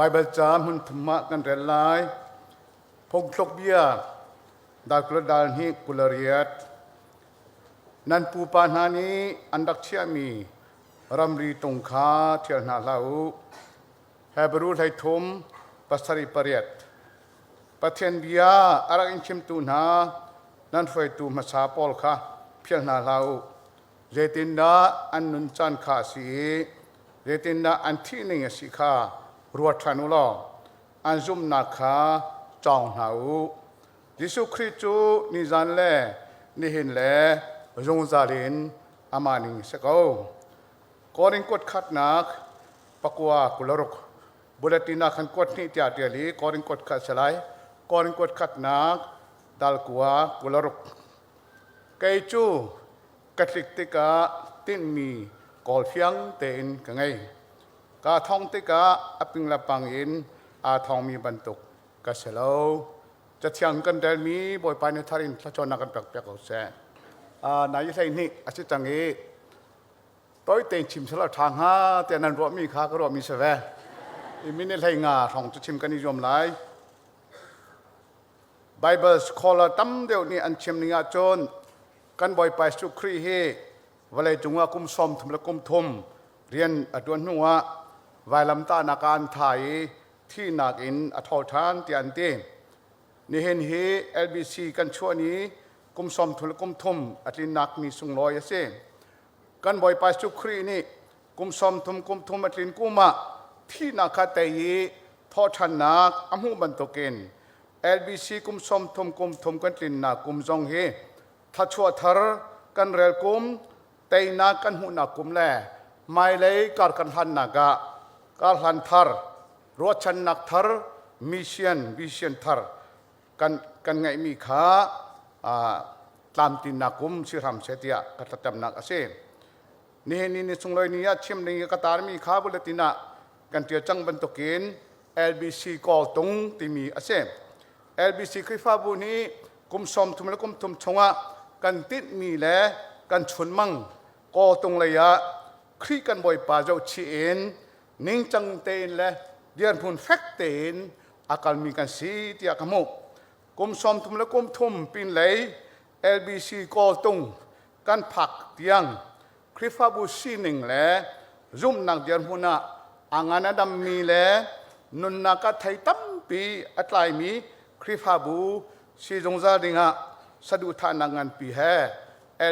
Baibal ca hmun thum ah kan rel lai. Phungthluk bia dal 20 dal hnih 28. Nan pupa hna nih an rak chiahmi ramri tung kha ṭhial hna hlah u. Hebru 13 pasarih pariat. Pathian bia a rak in chimtu hna nan hruaitu hmasa pawl kha phial hna hlah u. Zeitindah an nun caan kha a si i zeitindah an thih ning a si kha ruat ṭhan u law an zumhnak kha cawng hna u. Jesuh Khrih cu nizan le nihin le zungzal in amah ning a si ko. Korin kuat khatnak pakua 26 bulletin ah khan kuat hnih tiah ṭial i Korin kuat khat a si lai. Korin kuat khatnak dal kua 26. Kei cu ka tlik tikah tinhmi kawl fiang tein ka ngei. Kaa thong tikah a ping le pang in aa thongmi bantuk ka si lo. Cathiang kan relmi Bawipa nih thar in thluachuahnak kan pekpiak ko seh. Nai 12 a si cang i toi tein chim selaw ṭha hnga tiah nan ruahmi kha ka ruahmi si ve. I minute 15 hrawng cu chim kan i zuam lai. Bible scholar tam deuh nih an chim ning ahcun kan Bawipa Jesuh Khrih hi vawleicung ah kum 33 rian a ṭuan hnu ah vailamtahnak ah an thah i thihnak in a tho ṭhan tiah an ti. Nihin hi LBC kan chuah ni kum 33 a tlinnak ni sunglawi a si. Kan Bawipa Jesuh Khrih nih kum 33 a tlin kum ah thihnak kha tei i thawhṭhannak a hmuh bantukin LBC kum 33 kan tlinnak kum zong hi thluachuah thar kan rel kum, teinak kan hmuhnak kum le hmailei kar kan hlannak ah karhlan thar, ruahchannak thar, mission, vision thar kan kan ngeihmi kha tlamtlinnak kum si hram seh tiah ka thlacamnak a si. Nihin ni ni sunglawi ni ah chim ding i ka tarmi kha bulletin ah kan ṭial cang bantukin LBC Kawltung timi a si. LBC Khrihfabu nih kum 30 le kum thum chungah kan tinhmi le kan chunmang Kawltung lei ah Khrih kan Bawipa zohchih in ningcang tein le dirhmun fek tein a kalmi kan si tiah ka hmuh. Kum 30 le kum thum pinlei LBC Kawltung kan phak tiang Khrihfabu sining le zumhnak dirhmun ah a ngan a dammi le nunnak ah thei tampi a tlaimi Khrihfabu si zungzal dingah saduhthahnak nganpi he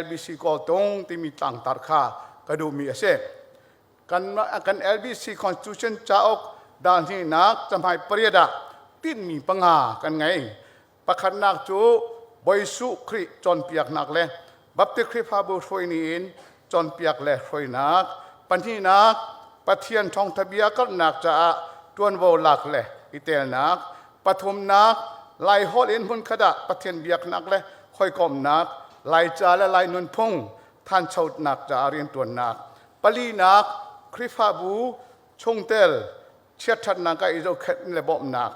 LBC Kawltung timi tlangtar kha ka duhmi a si. Kan, kan LBC Constitution cauk dal hnihnak cahmai pariat ah tinhmi panga kan ngei. Pakhatnak cu Bawi Jesuh Khrih cawnpiaknak le Baptist Khrihfabu hruaini in cawnpiak le hruainak. Pahnihnak, Pathian thawngtha bia karhnak caah ṭuanvo lak le i telnak. Pathumnak, Laiholh in hmunkhat ah Pathian biaknak le hawikomhnak, Laica le Lai nunphung thanchonak caah rianṭuannak. Palinak, Khrihfabu chungtel chiatṭhatnak ah i zohkhenh le bawmhnak.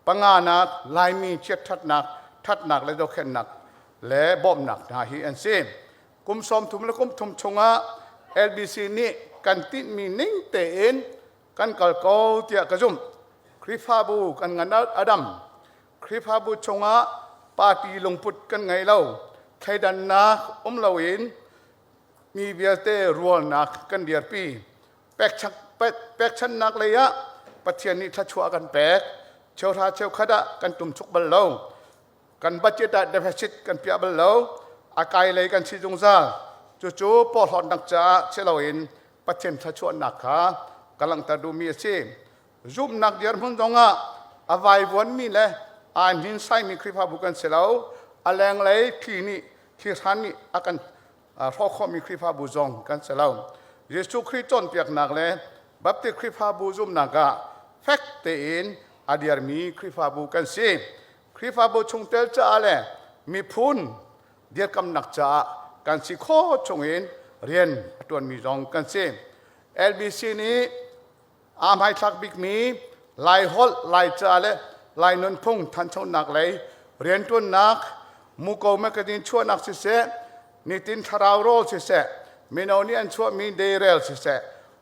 Panganak, Laimi chiatṭhatnak, ṭhatnak le zohkhenhnak le bawmhnak hna hi an si. Kum 30 le kum thum chungah LBC nih kan tinhmi ning tein kan kal ko tiah ka zumh. Khrihfabu kan ngan a dam. Khrihfabu chungah party lungput kan ngei lo. Thleidannak um loin mi vialte rualnak kan dirpi. Pekchannak lei ah Pathian nih thluachuah a kan pek. Cheuhra cheukhat ah kan tumchuk bal lo. Kan budget ah deficit kan piah bal lo. A kai lei kan si zungzal. Cucu porhlawtnak caah si loin Pathian thluachuahnak kha ka langhter duhmi a si. Zumhnak dirhmun zongah a vaivuanmi le aa hninsaimi Khrihfabu kan si lo. A lenglei thli nih thli hran nih a kan hrawh khawhmi Khrihfabu zong kan si lo. Jesuh Khrih cawnpiaknak le Baptist Khrihfabu zumhnak ah fek tein a dirmi Khrihfabu kan si. Khrihfabu chungtel caah le miphun dirkamnak caah kan si khawh chungin rian a ṭuanmi zong kan si. LBC nih aa hmaithlak bikmi Laiholh, Laica le Lai nunphung thanchonak lei rianṭuannak, Muko magazine chuahnak siseh, nitin thlarau rawl siseh, mino nih an chuahmi deirel siseh,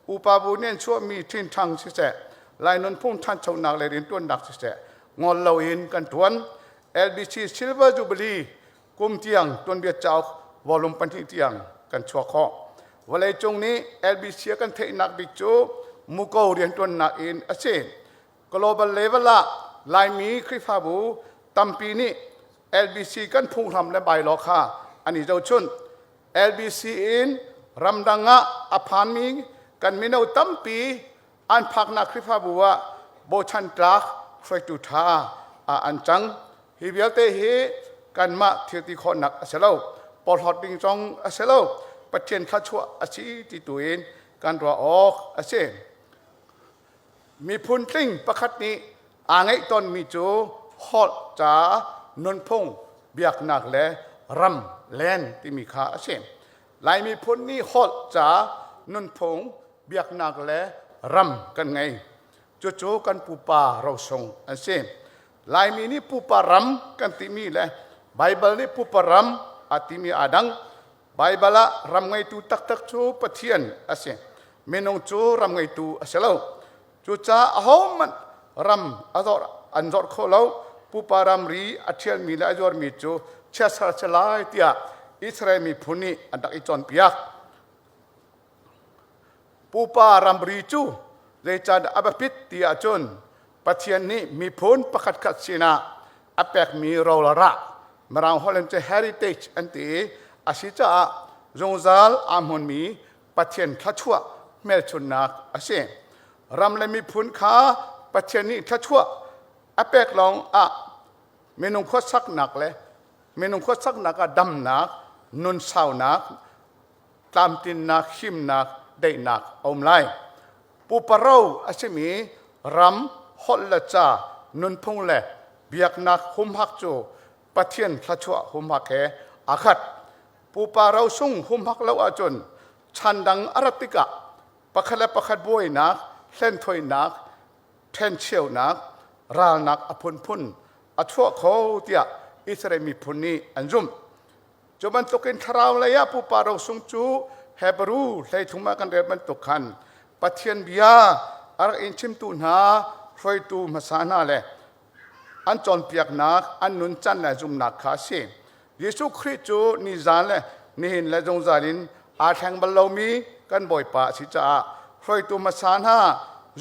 upa bu nih an chuahmi ṭhinṭhang siseh, Lai nunphung ṭhanchonak le rianṭuannak siseh ngol loin kan ṭuan. LBC Silver Jubilee kum tiang tuanbia cauk volume pahnih tiang kan chuak khawh. Vawleicung nih LBC a kan theihnak bik cu muko rianṭuannak in a si. Global level ah Laimi Khrihfabu tampi nih LBC kan phunghram le bylaw kha an i zohchunh. LBC in ramdang ah a phanmi kan mino tampi an phaknak Khrihfabu ah bochan tlak hruaitu ṭha ah an cang. Hi vialte hi kanmah thil ti khawhnak a si lo, porhlawt ding zong a si lo, Pathian thluachuah a si ti tu in kan ruah awk a si. Miphun tling pakhat nih aa ngeih tawnmi cu holh, ca, nunphung, biaknak le ram len timi kha a si. Lai miphun nih holh, ca, nunphung, biaknak le ram kan ngei. Cucu kan pupa rosung an si. Laimi nih pupa ram kan timi le Baibal nih pupa ram a timi aa dang. Baibal ah ram ngeitu taktak cu Pathian a si. Minung cu ram ngeitu a si lo. Cucaah ahohmanh ram a zawr an zawr kho lo. Pupa ramri a ṭhialmi le a zuarmi cu chiatsar a si lai tiah Israel miphun nih an rak i cawnpiak. Pupa ramri cu zeicahdah a biapit ti ahcun Pathian nih miphun pakhatkhat sinah a pekmi ro le rah Mirang holh in cu heritage an ti i a si caah zungzal aa hmunmi Pathian thluachuah hmelchunnak a si. Ram le miphun kha Pathian nih thluachuah a pek lawng ah minung khuasaknak le minung khuasaknak ah damnak, nunsaunak, tlamtlinnak, himnak, daihnak a um lai. Pupa ro a simi ram, holh le ca, nunphung le biaknak humhak cu Pathian thluachuah humhak he aa khat. Pupa ro sung humhak lo ahcun chan dang a rat tikah pakhat le pakhat buainak, hlenthawinak, ṭhencheunak, ralnak a phunphun a chuah kho tiah Israel miphun nih an zumh. Cu bantukin thlarau lei ah pupa rosung cu Hebrew 13 ah kan rel bantuk khan Pathian bia a rak in chimtu hna hruaitu hmasa hna le an cawnpiaknak an nuncan le zumhnak kha a si. Jesuh Khrih cu nizan le nihin le zungzal in aa thleng bal lomi kan Bawipa a si caah hruaitu hmasa hna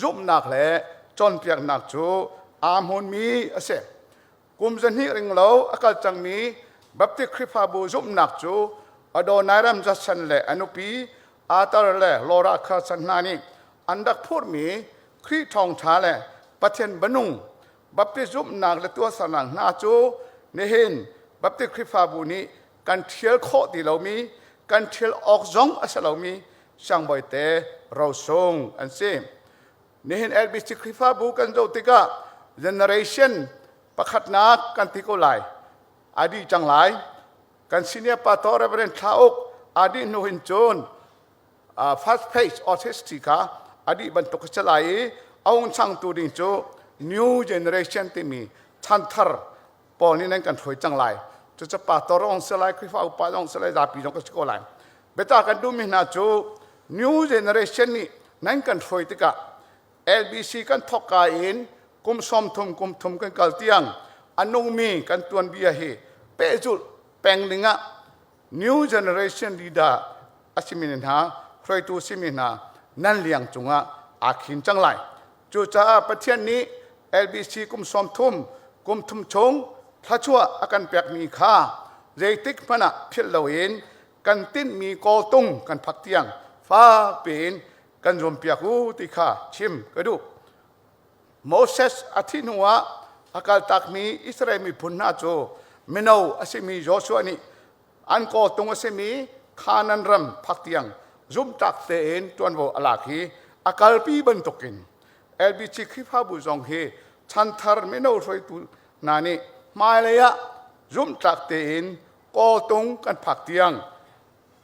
zumhnak le cawnpiaknak cu aa hmunmi a si. Kum zahnih ringlo a kal cangmi Baptist Khrihfabu zumhnak cu Adoniram Judson le a nupi Arthur le Laura Carson hna nih an rak phurhmi Khrih thawngṭha le Pathian banung Baptist zumhnak le tuahsernak hna cu nihin Baptist Khrihfabu nih kan ṭhial khawh ti lomi, kan ṭhial awk zong a si lomi siangbawite rosung an si. Nihin LBC Khrihfabu kan zoh tikah generation pakhatnak kan ti ko lai. A dih cang lai. Kan senior pastor Reverend Thla Uk a dih hnu hin cun first phase of history kha a dih bantuk a si lai i a hung changtu ding cu new generation timi chanthar pawl nih nan kan hruai cang lai. Cucu pastor zong si lai, Khrihfa upa zong si lai, zapi zong ka si ko lai. Biata kan duhmi hna cu new generation nih nan kan hruai tikah LBC kan thawkka in kum 30 kum thum kan kal tiang a nungmi kan tuanbia hi pehzulh peng dingah new generation leader a simi hna hruaitu simi hna nan liang cungah aa khin cang lai. Cucaah Pathian nih LBC kum 30 kum thum chung thluachuah a kan pekmi kha zeitik hmanh ah philh loin kan tinhmi kawltung kan phak tiang fak piin kan zuampiak u ti kha chim ka duh. Moses a thih hnuah a kaltakmi Israel miphun hna cu mino a simi Joshua nih an kawltung a simi Canaan ram phak tiang zumhtlak tein ṭuanvo a lak i a kalpi bantukin LBC Khrihfabu zong hi chanthar mino hruaitu hna nih hmailei ah zumhtlak tein kawltung kan phak tiang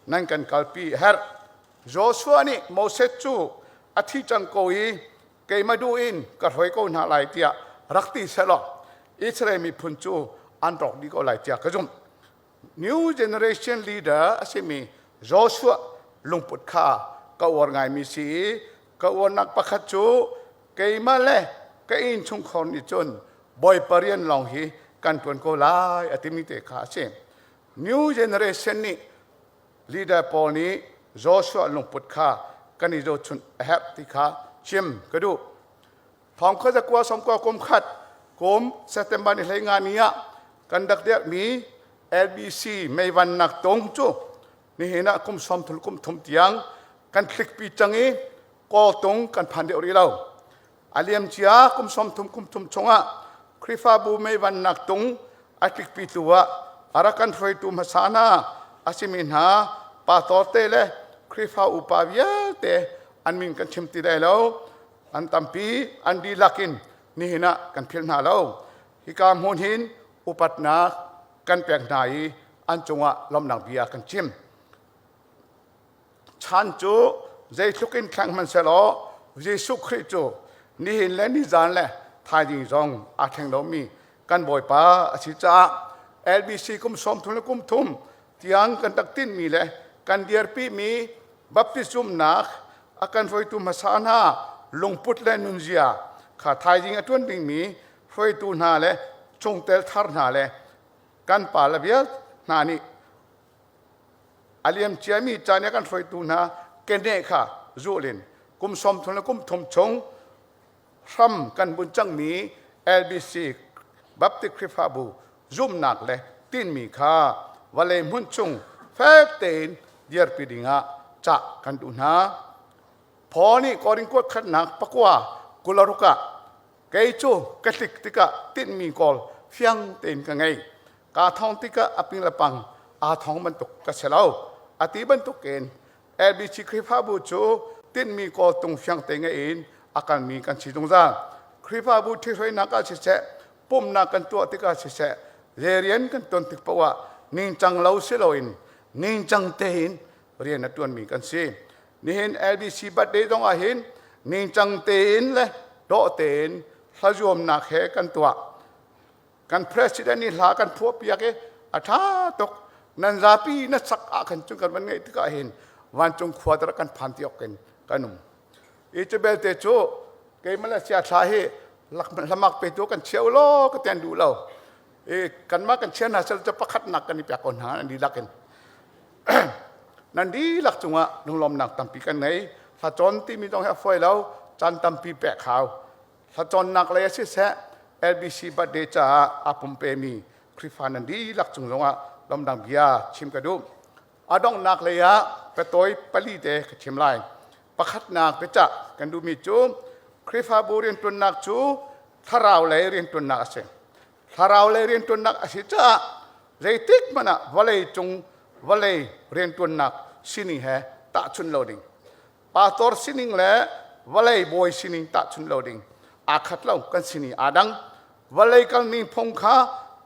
nan kan kalpi a herh. Joshua nih Moses cu a thi cang ko i keimah duh in ka hruai ko hna lai tiah rak ti sehlaw Israel miphun cu an rawk dih ko lai tiah ka zumh. New generation leader a simi Joshua lungput kha ka uar ngaimi si i ka uarnak pakhat cu Keimah le ka innchungkhar nih cun Bawipa rian lawng hi kan ṭuan ko lai a timi te kha a si. New generation nih leader pawl nih Joshua lungput kha kan i zohchunh a herh ti kha chim ka duh. Thong kha zakua sawmkua kum khat kum September ni 15 ni ah kan rak dirhmi LBC meivannak tung cu nihin ah kum 30 kum thum tiang kan tlikpi cang i kawltung kan phan deuh rih lo. A liamcia kum 30 kum thum chungah Khrihfabu meivannak tung a tlikpi tu ah a rak kan hruaitu hmasa hna a simi hna pastor te le Khrihfa upa vialte an min kan chim ti lai lo. An tampi an dihlak in nihin ah kan philh hna lo. Hika hmun hin upatnak kan pek hna i an cungah lawmhnak bia kan chim. Chan cu zeitluk in thleng hmanhsehlaw Jesuh Khrih cu nihin le nizan le thaizing zong aa thleng lomi kan Bawipa a si caah LBC kum 30 le kum thum tiang kan rak tinhmi le kan dirpimi Baptist zumhnak a kan hruaitu hmasa hna lungput le nunzia kha thaizing a ṭuan dingmi hruaitu hna le chungtel thar hna le kan pa le vial hna nih a liam ciami caan i kan hruaitu hna keneh kha zul in kum 30 le kum thum chung hram kan bunh cangmi LBC Baptist Khrihfabu zumhnak le tinhmi kha vawlei hmun chung fek tein dirpi dingah cah kan duh hna. Paul nih Korin kuat khatnak pakua 26 ah kei cu ka tlik tikah tinhmi kawl fiang tein ka ngei. Kaa thong tikah a ping le pang aa thong bantuk ka si lo. A ti bantukin LBC Khrihfabu cu tinhmi kawltung fiang te ngei in a kalmi kan si zungzal. Khrihfabu ṭhihruainak ah siseh, pumhnak kan tuah tikah siseh, zei rian kan tuan tik paoh ah ningcang lo si loin ningcang tein rian a ṭuanmi kan si. Nihin LBC birthday zong ah hin ningcang tein le dawh tein hlazuamnak he kan tuah. Kan president nih hla kan phuah piak i a ṭha tuk. Nan zapi na sak ah khan cun kan van ngeih tikah hin vancung khua dar kan phan ti awk in kan um. I cu belte cu kei Malaysia thla hi hlamak petu kan chia u law ka tian duh lo. I kanmah kan chia hna sel cu pakhatnak kan i pek ko hna an dihlak in. Nan dihlak cungah lunglawmnak tampi kan ngei. Hla cawn timi zong hi a fawi lo. Caan tampi pek hau. Hlacawnnak lei ah siseh LBC birthday caah aa pumpemi Khrihfa nan dihlak cung zongah lawmdang bia chim ka duh. A donghnak lei ah biatawi pali te ka chim lai. Pakhatnak biacah kan duhmi cu Khrihfabu rianṭuannak cu thlarau lei rianṭuannak a si. Thlarau lei rianṭuannak a si caah zeitik hmanh ah vawlei cung vawlei rianṭuannak sining he tahchunh lo ding. Pastor sining le vawlei bawi sining tahchunh lo ding aa khat lo kan sining aa dang. Vawlei kalning phung kha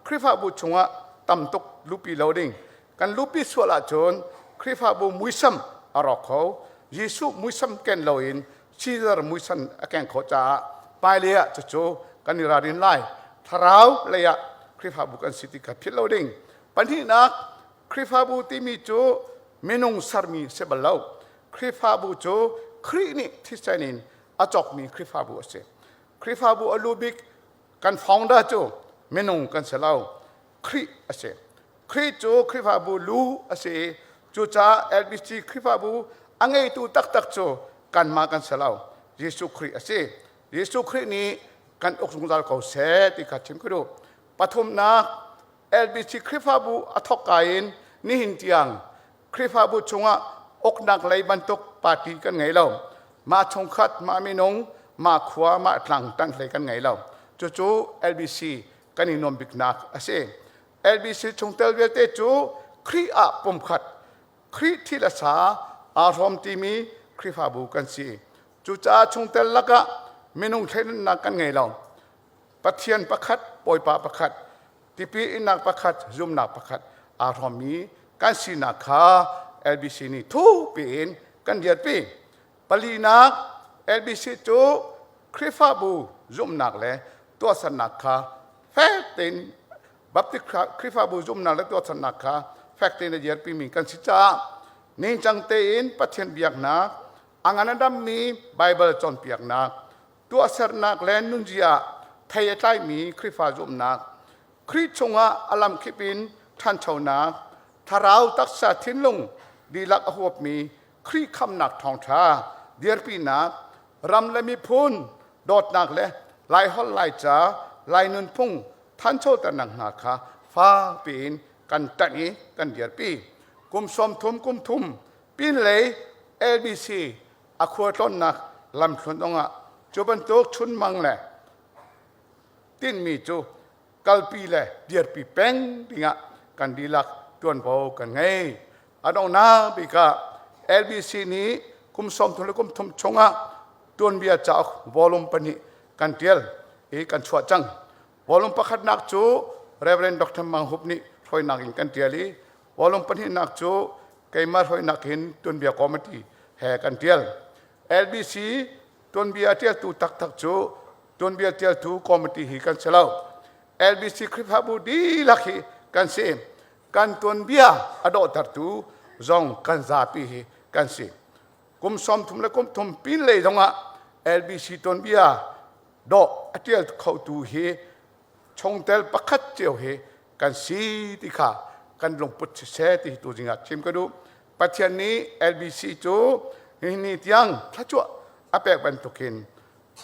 Khrihfabu chungah tam tuk lupi lo ding. Kan lupi sual ahcun Khrihfabu muisam a rawk kho. Jesuh muisam ken loin Caesar muisam a keng khawh caah hmailei ah cucu kan i ralrin lai. Thlarau lei ah Khrihfabu kan si ti kha philh lo ding. Pahnihnak, Khrihfabu timi cu minung sermi si bal lo. Khrihfabu cu Khrih nih thisen in a cawkmi Khrihfabu a si. Khrihfabu a lu bik kan founder cu minung kan si lo, Khrih a si. Khrih cu Khrihfabu lu a si i cucaah LBC Khrihfabu a ngeitu taktak cu kanmah kan si lo, Jesuh Khrih a si. Jesuh Khrih nih kan uk zungzal ko seh ti kha chim ka duh. Pathumnak, LBC Khrihfabu a thawkka in nihin tiang Khrihfabu chungah uknak lei bantuk party kan ngei lo. Mah chungkhat, mah minung, mah khua, mah tlang ṭanhlei kan ngei lo. Cucu LBC kan i nuam biknak a si. LBC chungtel vialte cu Khrih ah pumkhat, Khrih thi le sa aa hrawm timi Khrihfabu kan si. Cucaah chungtel lakah minung thleidannak kan ngei lo. Pathian pakhat, Bawipa pakhat, tipil innak pakhat, zumnak pakhat aa hrawmmi kan sinak kha LBC nih thukpi in kan dirpi. Palinak, LBC cu Khrihfabu zumhnak le tuahsernak kha fek tein Baptist Khrihfabu zumhnak le tuahsernak kha fek tein a dirpimi kan si caah ningcang tein Pathian biaknak, a ngan a dammi Baibal cawnpiaknak, Tuahsernak le nunzia ah thei a tlaimi Khrihfa zumhnak, Khrih chungah a lamkip in ṭhanchonak, thlarau taksa thinlung dihlak a huapmi Khrih khamnak ṭhawngṭha dirpinak, ram le miphun dawtnak le Laiholh Laica, Lai nunphung thanchoternak hna kha fakpi in kan ṭanh i kan dirpi. Kum 30 kum thum pinlei LBC a khualtlawnnak lamthluan zongah cu bantuk chunmang le tinhmi cu kalpi le dirpi peng dingah kan dihlak ṭuanvo kan ngei. A donghnak bik ah LBC nih kum 30 le kum thum chungah tuanbia cauk volume pahnih kan ṭial i kan chuah cang. Volume pakhatnak cu Reverend Dr. Mang Hup nih hruainak in kan ṭial i volume pahnihnak cu keimah hruainak in tuanbia committee he kan ṭial. LBC tuanbia ṭialtu taktak cu tuanbia ṭialtu committee hi kan si lo. LBC Khrihfabu dihlak hi kan si. Kan tuanbia a dawhtertu zong kan zapi hi kan si. Kum 30 le kum thum pin lei zongah LBC tuanbia dawh a ṭial khotu hi chungtel pakhat cio hi kan si ti kha kan lungput siseh ti tu zingah chim ka duh. Pathian nih LBC cu nihin ni tiang thluachuah a pek bantukin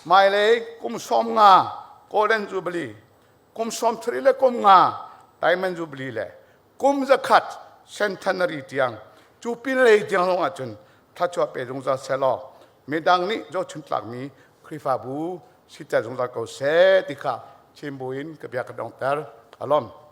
hmailei kum 50 Golden Jubilee, kum 33 le kum nga Diamond Jubilee le kum 100 Centenary tiang cu pinlei tiang zong ahcun thluachuah pe zungzal sehlaw midang nih zohchun tlakmi Khrihfabu siter zungzal ko seh ti kha chim buin ka bia ka dongter. Alom.